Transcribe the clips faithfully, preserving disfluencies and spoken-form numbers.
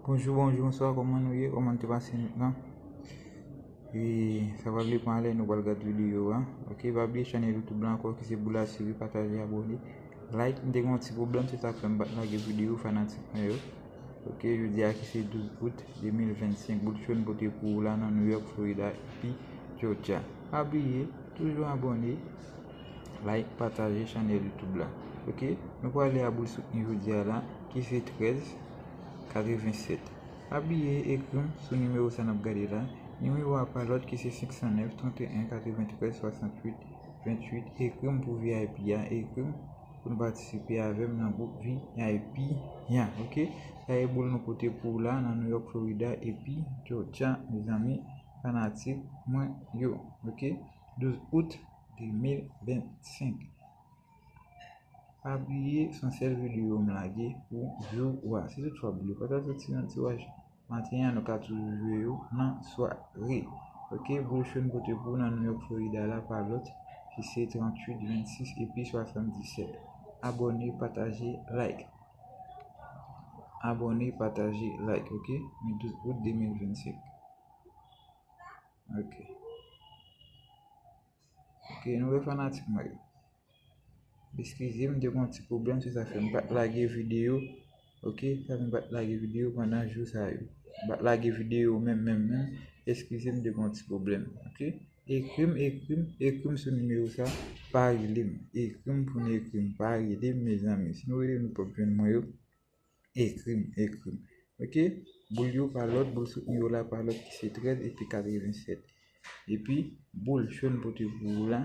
Bonjou, bonjou, bonswa, kòman nou ye? Kòman nou te pase nèt lan? E sa pral depann lè nou pral gade videyo a. Ok, pa bliye chanèl YouTube la ankò ki se Boul Asire, pataje, abòne, like. M te gen yon ti pwoblèm, se sa k fè m pa t lage videyo, fanatik mwen yo. Ok, jodi a ki se douz out de mil vennsenk, Boul Cho n pote pou ou la nan New York, Florida, epi Georgia. Pa bliye, toujou abòne, like, pataje chanèl YouTube la. Ok, nou prale a boul soutni jodi a la, ki se trèz katrevennsèt. Pa bliye ekri m sou nimewo sa n ap gade la. Nimewo a pa lòt ki se senk san nèf, trant e en, katreventrèz, swasanntuit, venntuit. Ekri m pou V I P a, ekri m pou n patisipe avè m nan gwoup V I P a. Ok, sa e boul nou pote pou w la nan New York, Florida, epi Georgia, mezanmi, fanatik mwen yo. Ok, douz out de mil vennsenk. Pa bliye, se yon sèl videyo m lage pou jou a. Si toutfwa boul yo pa ta soti nan tiraj maten an, nou ka toujou jwe yo nan sware. Ok, boul Cho n pote pou w nan New York, Florida la pa lòt ki se tranntuit, vennsis epi swasanndisèt. Abòne, pataje, like. Abòne, pataje, like, ok? Men douz out de mil vennsenk. Ok. Ok, nou wè fanatik mwen yo. Eskize m, m te gen yon ti pwoblèm, se sa fè m pa t lage videyo. Ok, sa fè m pa t lage videyo pandan jou sa yo. M pa t lage videyo menm, menm, menm. Eskize m, m te gen yon ti pwoblèm. Ok? Ekri m, ekri m, ekri m sou nimewo sa, pa rele m. Ekri m pou n ekri m, pa rele m, mezanmi. Si nou rele m, nou p ap jwenn mwen yo. Ekri m, ekri m. Ok? Boul yo pa lòt, boul soutni yo la pa lòt ki se trèz epi katrevennsèt. Epi boul Cho n pote pou ou la,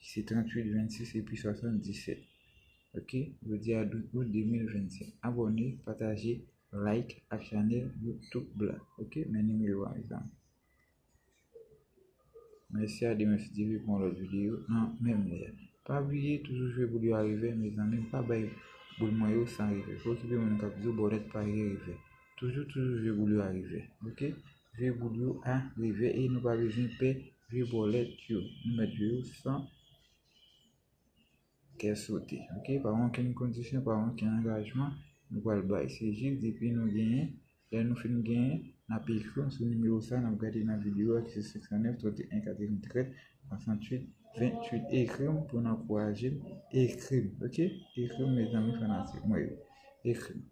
ki se tranntuit, vennsis epi swasanndisèt. Ok? Jodi a douz out de mil vennsenk. Abòne, pataje, like ak chanèl YouTube la. Ok? Men nimewo a, mezanmi. Mèsi a Demen Sidivi pou yon lòt videyo nan menm lè a. Pa bliye, toujou jwe boul yo a revè, mezanmi, m pa bay boul mwen yo san revè. Pa okipe moun k ap di w bòlèt pa gen revè. Toujou, toujou jwe boul yo a revè. Ok? Jwe boul yo a revè e nou pa bezwen pè jwe bòlèt yo. Nou mèt jwe yo san kè sote. Ok? Pa okenn kondisyon, pa okenn angajman nou pral bay. Se jis depi nou genyen, lè nou fin genyen, n ap ekri m sou nimewo sa n ap gade nan videyo a ki se senk san nèf, tranntuit, katreventrèz, swasantuit, venntuit. Ekri m pou n ankouraje m. Ekri m, ok? Ekri m, mezanmi fanatik mwen yo. Ekri m.